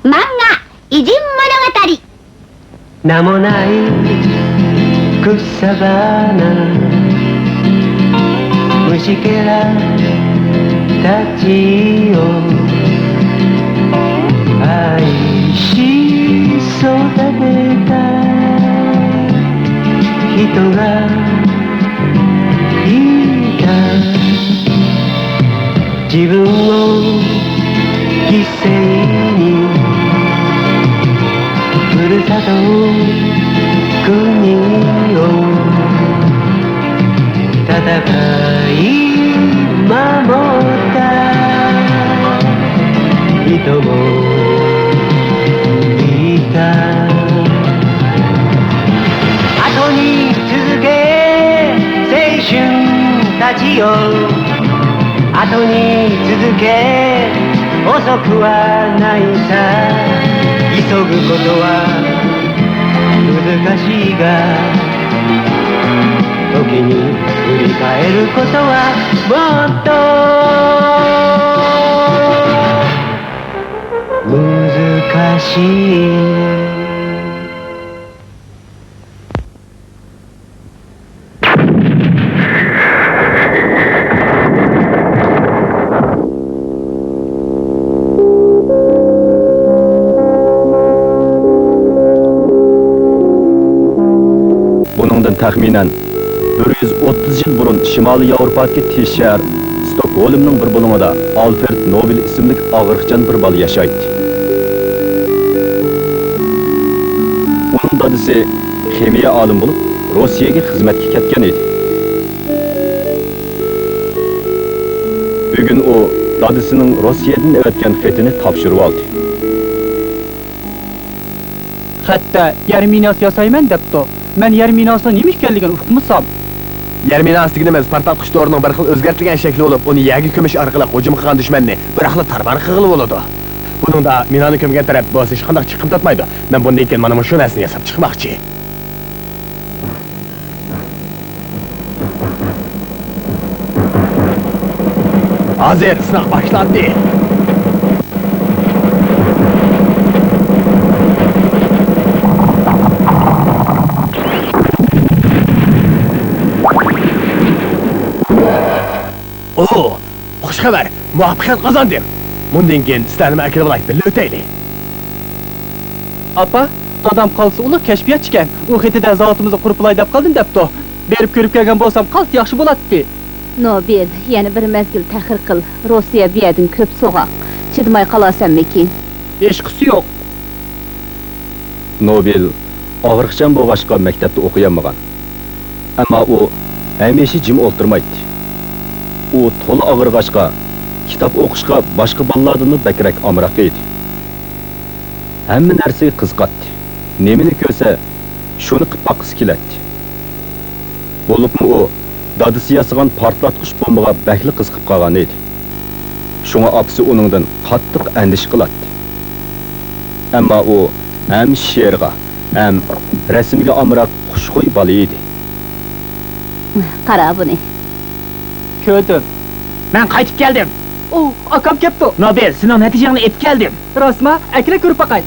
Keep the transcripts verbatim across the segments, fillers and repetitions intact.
漫画偉人物語。名もない草花、虫けらたちを愛し育てた人がいた。自分を犠牲にふるさと国を戦い守った人もいた。後に続け青春たちよ、後に続け、遅くはないさ。急ぐことは難しいが、時に振り返ることはもっと難しい。 بۇنىڭدىن تەخمىنەن بىر يۈز ئوتتۇز يىل بۇرۇن شىمالىي ياۋروپادىكى تېز شەھەر ستوكھولمنىڭ بىر بۇلۇڭىدا ئالفرېد نوبېل ئىسىملىك ئاغرىقچان بىر بالا ياشايتتى. ئۇنىڭ دادىسى خىمىيە ئالىمى بولۇپ، روسىيەگە خىزمەتكە كەتكەن ئىدى. بۈگۈن ئۇ دادىسىنىڭ روسىيەدىن ئەۋەتكەن خېتىنى تاپشۇرۇۋالدى. خەتتە يەر مىناسى ياسايمەن دەپتۇ. مەن يەر مىناسىنىڭ نېمە ئىكەنلىكىنى ئۇقمىسام. يەر مىناسى دېگىنىمىز پارتلاتقۇچ دورىنىڭ بىر خىل ئۆزگەرتىلگەن شەكلى بولۇپ، ئۇنى يەرگە كۆمۈش ئارقىلىق ھۇجۇم قىلغان دۈشمەننى بىراقلا تارمار قىلغىلى بولىدۇ. بۇنىڭدا مىنانى كۆمگەن تەرەپ بولسا ھېچقانداق چىقىم تاپمايدۇ. مەن بۇندىن كېيىن مانا مۇشۇ نەرسىنى ياساپ چىقماقچى. ھازىر سىناق باشلاندى. ئوھ، خۇش خەۋەر، مۇۋەپپەقىيەت قازاندىم. مۇندىن كېيىن سىلەرنىمۇ ئەكىرىۋالاي، بىللە ئۆتەيلى. ئاپا، دادام قالتىس ئۇلۇغ كەشپىياتچىكەن. ئۇ خېتىدە زاۋۇتىمىزنى قۇرۇپ بولاي دەپ قالدىم دەپتۇ. بېرىپ كۆرۈپ كەلگەن بولسام قالتىس ياخشى بولاتتى. نوبېل، يەنە بىر مەزگىل تەخىر قىل. روسىيە بۇ يەردىن كۆپ سوغۇق. چىدىماي قالارسەنمىكىن؟ ھېچقىسى يوق. نوبېل ئاغرىقچان بولغاچقا مەكتەپتە ئوقۇيالمىغان. ئەمما ئۇ ھەمىشە جىم ئولتۇرمايتتى. ئۇ تولا ئاغرىغاچقا، كىتاب ئوقۇشقا باشقا بالىلاردىنمۇ بەكرەك ئامراق ئىدى. ھەممە نەرسىگە قىزىقاتتى. نېمىنى كۆرسە، شۇنى قىلىپ باققۇسى كېلەتتى. بولۇپمۇ ئۇ دادىسى ياسىغان پارتلاتقۇچ بومبىغا بەكلا قىزىقىپ قالغان ئىدى. شۇڭا ئاپىسى ئۇنىڭدىن قاتتىق ئەندىشە قىلاتتى. ئەمما ئۇ ھەم شېئىرغا، ھەم رەسىمگە ئامراق خۇشخۇي بالا ئىدى. قارا بۇنى. كۆردۈم. مەن قايتىپ كەلدىم. ئۇ، ئاكام كەپتۇ. نوبېل، سېنىڭ نەتىجەڭنى ئېلىپ كەلدىم. راستما؟ ئەكىرە كۆرۈپ باقاي.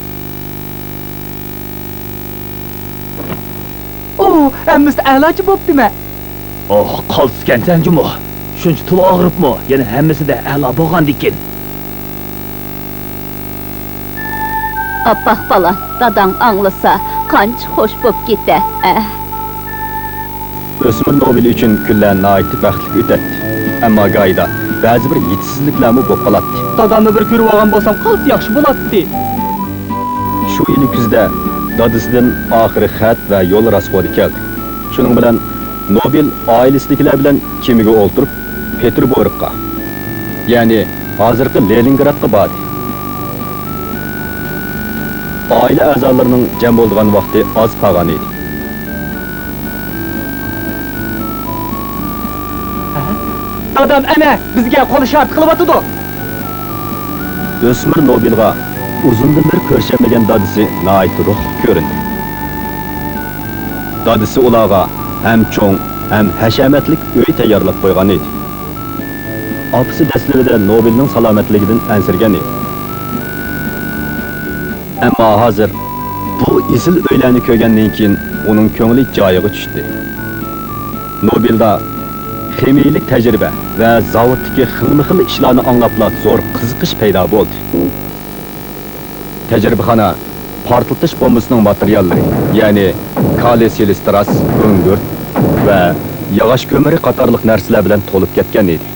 ئۇ، ھەممىسى ئەلاچە بوپتىمە. ئوھ، قالتىسكەنسەن جۇمۇ. شۇنچە تولا ئاغرىپمۇ، يەنە ھەممىسىدە ئەلا بولغاندىكىن. ئاپئاق بالام، داداڭ ئاڭلىسا، قانچە خوش بوپ كېتە، ئە. ئۆسمۈر نوبېل ئۈچۈن كۈنلەر ناھايىتى بەختلىك ئۆتەتتى. ئەمما گاھىدا بەزى بىر يېتىشسىزلىكلەرمۇ بولۇپ قالاتتى. دادامنى بىر كۆرۈۋالغان بولسام قالتىس ياخشى بولاتتى. شۇ يىلى كۈزدە دادىسىدىن ئاخىرى خەت ۋە يول راسخوتى كەلدى. شۇنىڭ بىلەن نوبېل ئائىلىسىدىكىلەر بىلەن كېمىگە ئولتۇرۇپ، پېتېربۇرگقا، يەنى ھازىرقى لېنىنگرادقا باردى. ئائىلە ئەزالىرىنىڭ جەم بولىدىغان ۋاقتى ئاز قالغان ئىدى. دادام ئەنە بىزگە قول ئىشارىتى قىلىۋاتىدۇ. ئۆسمۈر نوبېلغا ئۇزۇندىن بېرى كۆرۈشەلمىگەن دادىسى ناھايىتى روھلۇق كۆرۈندى. دادىسى ئۇلارغا ھەم چوڭ، ھەم ھەشەمەتلىك ئۆي تەييارلاپ قويغان ئىدى. ئاپىسى دەسلىپىدە نوبېلنىڭ سالامەتلىكىدىن ئەنسىرىگەن ئىدى. ئەمما ھازىر بۇ ئېسىل ئۆيلەرنى كۆرگەندىن كېيىن ئۇنىڭ كۆڭلى جايىغا چۈشتى. نوبېلدا خىمىيىلىك تەجرىبە ۋە زاۋۇتتىكى خىلمۇ خىل ئىشلارنى ئاڭلاپلا زور قىزىقىش پەيدا بولدى. تەجرىبىخانا پارتلىتىش بومبىسىنىڭ ماتېرىياللىرى، يەنى كالىي سېلېستراس، گۈڭگۈرت ۋە ياغاچ كۆمۈرى قاتارلىق نەرسىلەر بىلەن تولۇپ كەتكەن ئىدى.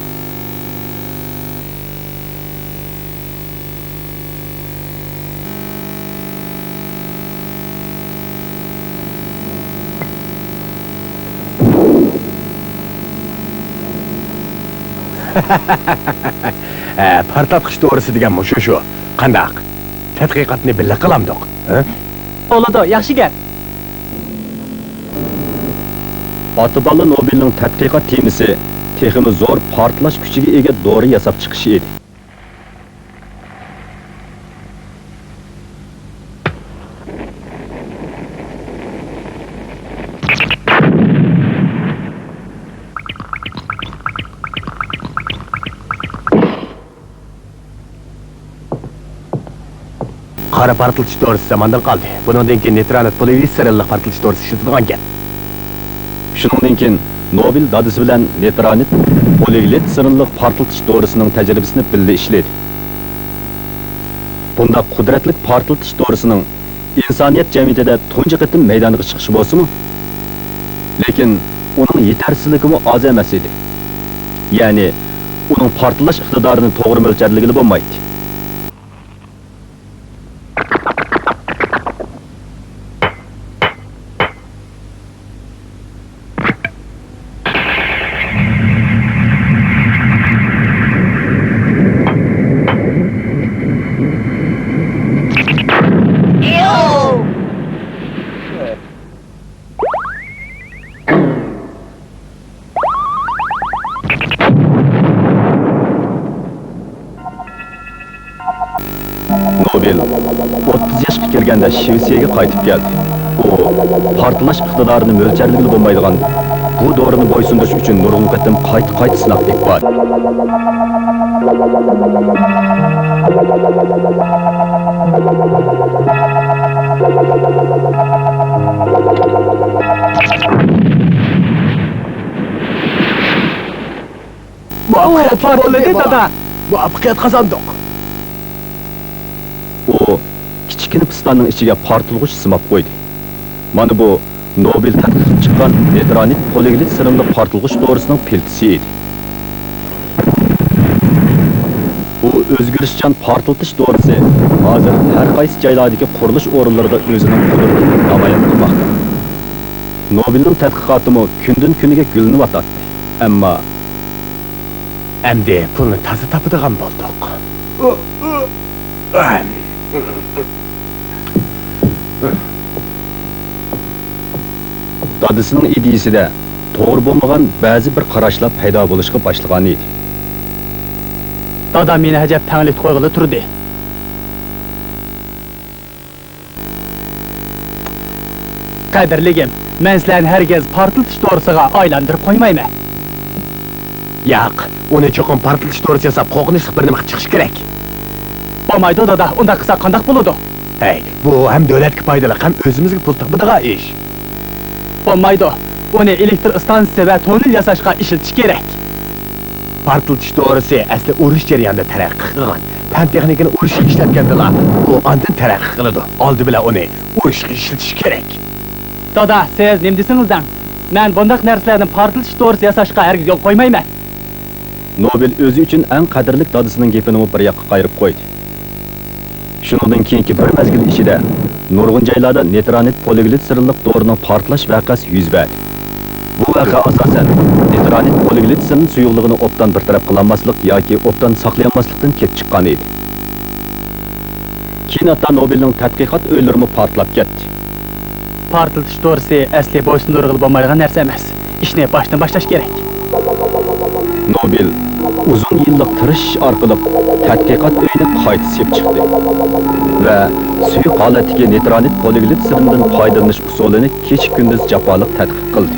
ھە، پارتلاتقۇچ دورىسى دېگەن مۇشۇ شۇ. قانداق؟ تەتقىقاتنى بىللە قىلامدۇق، ھە؟ بولىدۇ، ياخشى گەپ. ئاتا-بالا نوبېلنىڭ تەتقىقات تېمىسى تېخىمۇ زور پارتلاش كۈچىگە ئىگە دورا ياساپ چىقىشى ئىدى. قارا پارتلىتىش دورىسى زاماندىن قالدى. بۇنىڭدىن كېيىن نېيترانىت پولىگلىتسېرىنلىق پارتلىتىش دورىسى ئىشلىتىدىغان گەپ. شۇنىڭدىن كېيىن نوبېل دادىسى بىلەن نېيترانىت پولىگلىتسېرىنلىق پارتلىتىش دورىسىنىڭ تەجرىبىسىنى بىللە ئىشلىدى. بۇنداق قۇدرەتلىك پارتلىتىش دورىسىنىڭ ئىنسانىيەت جەمئىيىتىدە تۇنجى قېتىم مەيدانغا چىقىشى بولسىمۇ، لېكىن ئۇنىڭ يېتەرسىزلىكىمۇ ئاز ئەمەس ئىدى. يەنى ئۇنىڭ پارتلاش ئىقتىدارىنى توغرا مۆلچەرلىگىلى بولمايتتى. نوبېل ئوتتۇز ياشقا كىرگەندە شىۋېتسىيەگە قايتىپ كەلدى. ئۇ پارتلاش ئىقتىدارىنى مۆلچەرلىگىلى بولمايدىغان بۇ دورىنى بويسۇندۇرۇش ئۈچۈن نۇرغۇن قېتىم قايتا-قايتا سىناق ئېلىپ باردى. مۇۋەپپەقىيەتلىك بولدى، دادا. مۇۋەپپەقىيەت قازاندۇق. ئۇ كىچىككىنە پىستاننىڭ ئىچىگە پارتلىغۇچ سىماپ قويدى. مانا بۇ نوبېل تەتقىق قىلىپ چىققان نېيترانىت پولىگلىتسېرىنلىق پارتلىغۇچ دورىسىنىڭ پىلتىسى ئىدى. بۇ ئۆزگىرىشچان پارتلىتىش دورىسى ھازىر ھەر قايسى جايلاردىكى قۇرۇلۇش ئورۇنلىرىدا ئۆزىنىڭ قۇدرىتىنى نامايان قىلماقتا. نوبېلنىڭ تەتقىقاتىمۇ كۈندىن-كۈنگە گۈللىنىۋاتاتتى. ئەمما ئەمدى پۇلنى تازا تاپىدىغان بولدۇق. دادىسىنىڭ ئىدىيىسىدە توغرا بولمىغان بەزى بىر قاراشلار پەيدا بولۇشقا باشلىغان ئىدى. دادا مېنى ئەجەب تەڭلىتىپ قويغىلى تۇردى. قەدىرلىگىم، مەن سىلەرنى ھەرگىز پارتلىتىش دورىسىغا ئايلاندۇرۇپ قويمايمەن. ياق، ئۇنى چوقۇم پارتلىتىش دورىسى ياساپ، قورقۇنچلۇق بىر نېمە قىلىپ چىقىش كېرەك. بولمايدۇ، دادا، ئۇنداق قىلساق قانداق بولىدۇ؟ ھەي، بۇ ھەم دۆلەتكە پايدىلىق، ھەم ئۆزىمىزگە پۇل تاپىدىغان ئىش. بولمايدۇ، ئۇنى ئېلېكتر ئىستانسىسى ۋە توننېل ياساشقا ئىشلىتىش كېرەك. پارتلىتىش دورىسى ئەسلى ئۇرۇش جەريانىدا تەرەققىي قىلغان. پەن-تېخنىكىنى ئۇرۇشقا ئىشلەتكەندىلا، ئۇ ئاندىن تەرەققىي قىلىدۇ. ئالدى بىلەن ئۇنى ئۇرۇشقا ئىشلىتىش كېرەك. دادا، سىز نېمە دېسىڭىز دەڭ، مەن بۇنداق نەرسىلەرنى پارتلىتىش دورىسى ياساشقا ھەرگىز يول قويمايمەن. نوبېل ئۆزى ئۈچۈن ئەڭ قەدىرلىك دادىسىنىڭ گېپىنىمۇ بىر ياققا قايرىپ قويدى. شۇنىڭدىن كېيىنكى بىر مەزگىل ئىچىدە نۇرغۇن جايلاردا نېيترانىت پولىگلىتسېرىنلىق دورىنىڭ پارتلاش ۋەقەسى يۈز بەردى. بۇ ۋەقە ئاساسەن نېيترانىت پولىگلىتسېرىن سۇيۇقلۇقىنى ئوبدان بىر تەرەپ قىلالماسلىق ياكى ئوبدان ساقلىيالماسلىقتىن كېلىپ چىققان ئىدى. كېيىن ھەتتا نوبېلنىڭ تەتقىقات ئۆيلىرىمۇ پارتلاپ كەتتى. پارتلىتىش دورىسى ئەسلى بويسۇندۇرغىلى بولمايدىغان نەرسە ئەمەس. ئىشنى باشتىن باشلاش كېرەك. نوبېل ئۇزۇن يىللىق تىرىشىش ئارقىلىق تەتقىقات ئۆيىنى قايتا سېلىپ چىقتى ۋە سۇيۇق ھالەتتىكى نېيترانىت پولىگلىتسېرىندىن پايدىلىنىش ئۇسۇلىنى كېچە-كۈندۈز جاپالىق تەتقىق قىلدى.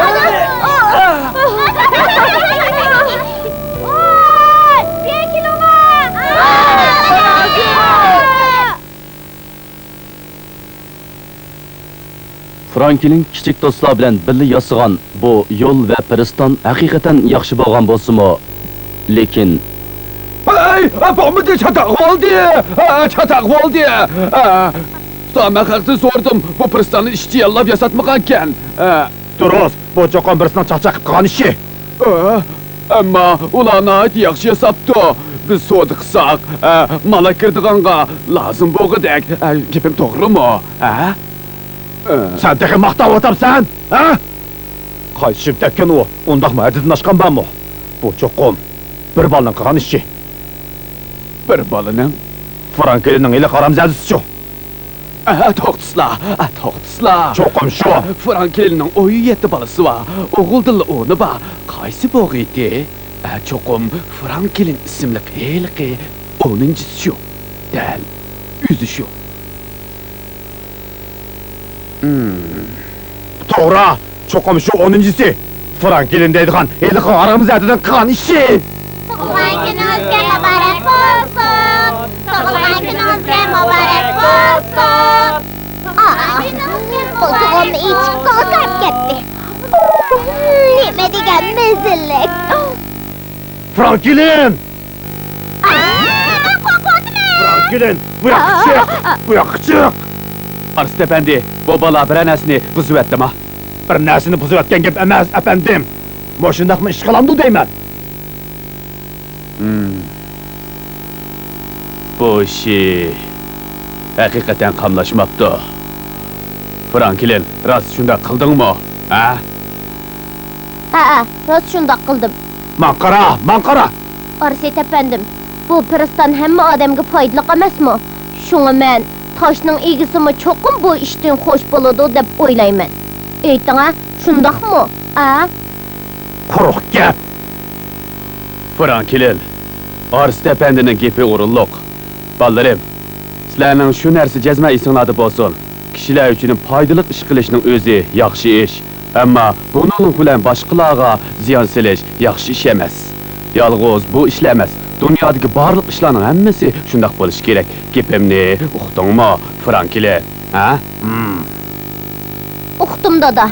فرانكلىن كىچىك دوستلار بىلەن بىللە ياسىغان بۇ يول ۋە پىرىستان ھەقىقەتەن ياخشى بولغان بولسىمۇ، لېكىن ھەي، بولمىدى، چاتاق بولدى! چاتاق بولدى! ئۇستا، مەن خەقتىن سورىدىم، بۇ پىرىستاننى ئىشچى ياللاپ ياساتمىغانىكەن. دۇرۇس، بۇ چوقۇم بىرسىنىڭ چاقچاق قىلىپ قىلغان ئىشى. ئەمما ئۇلار ناھايىتى ياخشى ياساپتۇ. بىز سودا قىلساق، مال ئەكىرىدىغانغا لازىم بولغۇدەك. گېپىم توغرىمۇ؟ ھە؟ سەن تېخى ماختاۋاتامسەن، ھە؟ قايسى شىركەتكەن ئۇ؟ ئۇنداقمۇ ھەددىدىن ئاشقان بارمۇ؟ بۇ چوقۇم بىر بالىنىڭ قىلغان ئىشى. بىر بالىنىڭ؟ فرانكلىننىڭ ھېلىقى ھارامزادىسىچۇ؟ ئە، توختىسىلا، ئە، توختىسىلا. چوقۇم شۇ. فرانكلىننىڭ ئون يەتتە بالىسى بار. ئوغۇلدىنلا ئورنى بار. قايسى بوغىيتى؟ ئە، چوقۇم فرانكلىن ئىسىملىق ھېلىقى ئونىنچىسى شۇ. دەل ئۆزى شۇ. توغرا، چوقۇم شۇ ئونىنچىسى. فرانكلىن دەيدىغان ھېلىقى ھارامزادىنىڭ قىلغان ئىشى. تۇغۇلغان كۈنىڭىزگە مۇبارەك بولسۇن! تۇغۇلغان كۈنىڭىزگە مۇبارەك بولسۇن! ئاھ، بۇ تۇغۇمنى ئېچىپ قورساق كەتتى. نېمە دېگەن مەززىلىك! فرانكلىن! ئاھ، قورقۇۋاتىمەن! فرانكلىن، بۇ ياققا چىق! بۇ ياققا چىق! ئارسىت ئەپەندى، بۇ بالا بىرەر نەرسىنى بۇزۇۋەتتىما؟ بىر نەرسىنى بۇزۇۋەتكەن گەپ ئەمەس، ئەپەندىم. مۇشۇنداقمۇ ئىش قىلامدۇ دەيمەن. ھىم. بۇ ئىشى ھەقىقەتەن قاملاشماپتۇ. فرانكلىن، راست شۇنداق قىلدىڭمۇ؟ ھە؟ ھەئە، راست شۇنداق قىلدىم. ماڭا قارا، ماڭا قارا! ئارسىت ئەپەندىم، بۇ پىرىستان ھەممە ئادەمگە پايدىلىق ئەمەسمۇ؟ شۇڭا مەن تاشنىڭ ئىگىسىمۇ چوقۇم بۇ ئىشتىن خوش بولىدۇ دەپ ئويلايمەن. ئېيتىڭە، شۇنداقمۇ؟ ئە؟ قۇرۇق گەپ! فرانكلىن، ئارسىت ئەپەندىنىڭ گېپى ئورۇنلۇق. بالىلىرىم، سىلەرنىڭ شۇ نەرسە جەزمەن ئېسىڭلاردا بولسۇن. كىشىلەر ئۈچۈن پايدىلىق ئىش قىلىشنىڭ ئۆزى ياخشى ئىش. ئەمما بۇنىڭلىق بىلەن باشقىلارغا زىيان سېلىش ياخشى ئىش ئەمەس. يالغۇز بۇ ئىشلا ئەمەس، دۇنيادىكى بارلىق ئىشلارنىڭ ھەممىسى شۇنداق بولۇشى كېرەك. گېپىمنى ئۇقتۇڭمۇ، فرانكلىن؟ ھە؟ ھىم. ئۇقتۇم، دادا.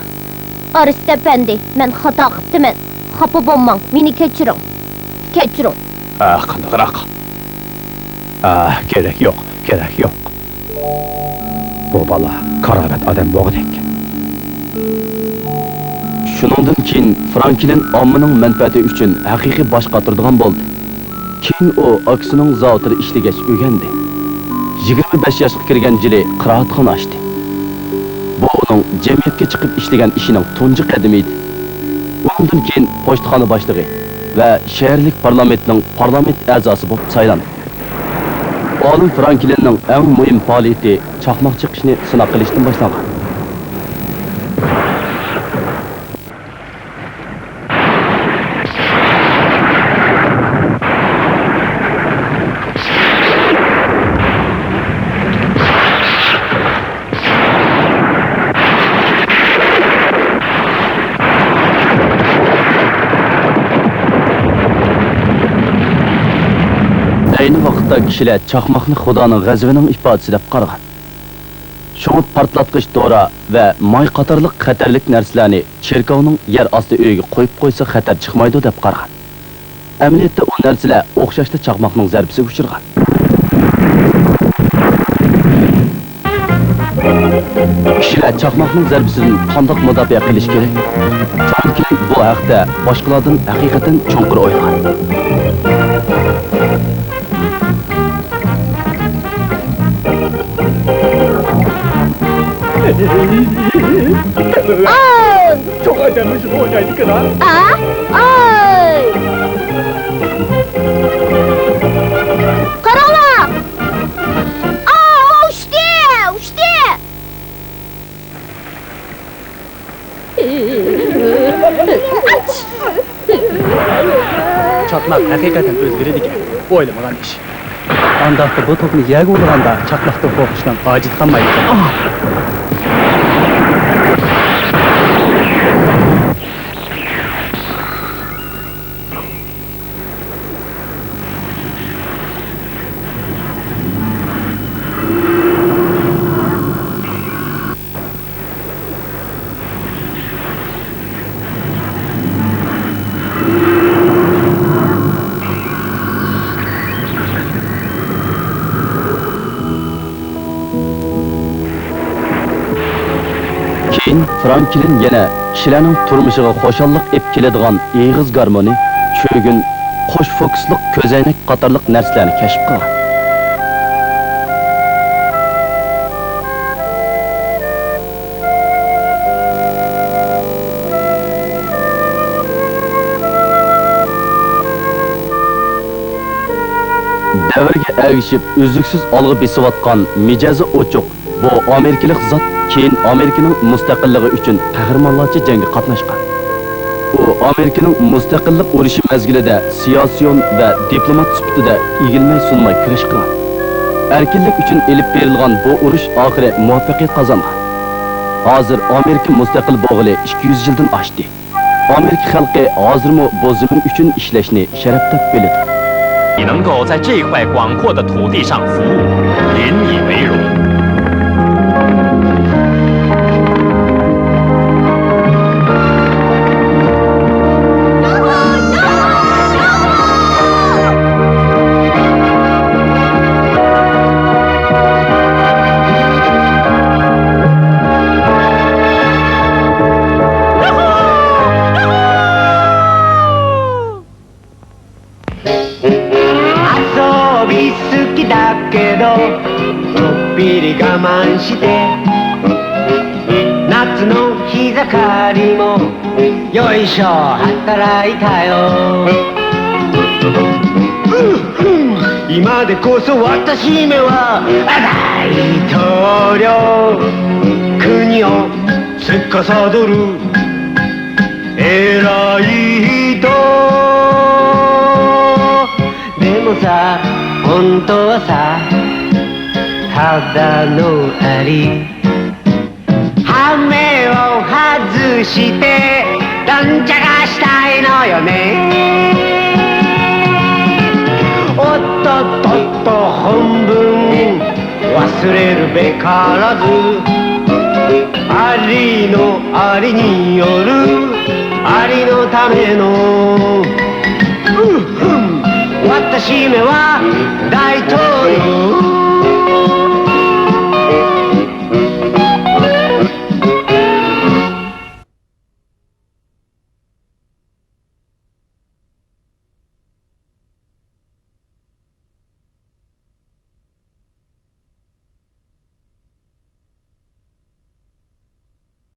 ئارسىت ئەپەندى، مەن خاتا قىپتىمەن. خاپا بولماڭ، مېنى كەچۈرۈڭ. كەچۈرۈڭ. ئاھ، قانداقراق؟ ئاھ، كېرەك يوق، كېرەك يوق. بۇ بالا كاراۋەت ئادەم بولغۇدەك. شۇنىڭدىن كېيىن فرانكلىن ئاممىنىڭ مەنپەئەتى ئۈچۈن ھەقىقىي باش قاتۇرىدىغان بولدى. كېيىن ئۇ ئاكىسىنىڭ زاۋۇتىدا ئىشلىگەچ ئۆگەندى. يىگىرمە بەش ياشقا كىرگەن يىلى قىرائەتخانا ئاچتى. بۇ ئۇنىڭ جەمئىيەتكە چىقىپ ئىشلىگەن ئىشىنىڭ تۇنجى قەدىمى ئىدى. ئۇنىڭدىن كېيىن پوچتىخانا باشلىقى ۋە شەھەرلىك پارلامېنتنىڭ پارلامېنت ئەزاسى بولۇپ سايلاندى. ئالىم فرانكلىننىڭ ئەڭ مۇھىم پائالىيىتى چاقماق چېقىشنى سىناق قىلىشتىن باشلانغان. ئەينى ۋاقىتتا كىشىلەر چاقماقنى خۇدانىڭ غەزىپىنىڭ ئىپادىسى دەپ قارىغان. شۇڭا پارتلاتقۇچ دورا ۋە ماي قاتارلىق خەتەرلىك نەرسىلەرنى چېركاۋنىڭ يەر ئاستى ئۆيىگە قويۇپ قويسا خەتەر چىقمايدۇ دەپ قارىغان. ئەمەلىيەتتە ئۇ نەرسىلەر ئوخشاشلا چاقماقنىڭ زەربىسىگە ئۇچرىغان. كىشىلەر چاقماقنىڭ زەربىسىدىن قانداق مۇداپىئە قىلىش كېرەك؟ فرانكلىن بۇ ھەقتە باشقىلاردىن ھەقىقەتەن چوڭقۇر ئويلىغان. ئاۋ! چوڭ ئادەممۇ شۇنى ئوينايدىكىنا؟ ئا؟ ئاي! قاراڭلار! ئا، ئۇچتى! ئۇچتى! چاقماق ھەقىقەتەن ئۆزگىرىدىكەن. ئويلىمىغان ئىش. ئانداقتا بۇ توپنى يەرگە ئۇرغاندا چاقماقتىن قورقۇشنىڭ ھاجىتى قالمايدىكەن. فرانكلىن يەنە كىشىلەرنىڭ تۇرمۇشىغا خۇشاللىق ئېلىپ كېلىدىغان ئېغىز گارمونى، چۆگۈن، قوش فوكۇسلۇق كۆزەينەك قاتارلىق نەرسىلەرنى كەشىپ قىلغان. دەۋرگە ئەگىشىپ ئۈزلۈكسىز ئالغا بېسىۋاتقان مىجەزى ئوچۇق بۇ ئامېرىكىلىق زات كېيىن ئامېرىكىنىڭ مۇستەقىللىقى ئۈچۈن قەھرىمانلارچە جەڭگە قاتناشقان. ئۇ ئامېرىكىنىڭ مۇستەقىللىق ئۇرۇشى مەزگىلىدە سىياسىيون ۋە دىپلومات سۈپىتىدە ئېگىلمەي سۇنماي كۈرەش قىلغان. ئەركىنلىك ئۈچۈن ئېلىپ بېرىلغان بۇ ئۇرۇش ئاخىرى مۇۋەپپەقىيەت قازانغان. ھازىر ئامېرىكا مۇستەقىل بولغىلى ئىككى يۈز يىلدىن ئاشتى. ئامېرىكا خەلقى ھازىرمۇ بۇ زېمىن ئۈچۈن ئىشلەشنى شەرەپ دەپ بىلىدۇ. 你能够在这块广阔的土地上服务，引以为荣。 遊び好きだけど、ちょっぴり我慢して、夏の日盛りも、よいしょ、働いたよ。今でこそ私めは大統領、国を司る偉い人。でもさ、本当はさ、ただのアリ。羽目を外して、どんちゃかしたいのよね。おっとっとっと、本分忘れるべからず。ありのありによる、ありのための。ふんふん、私めは大統領。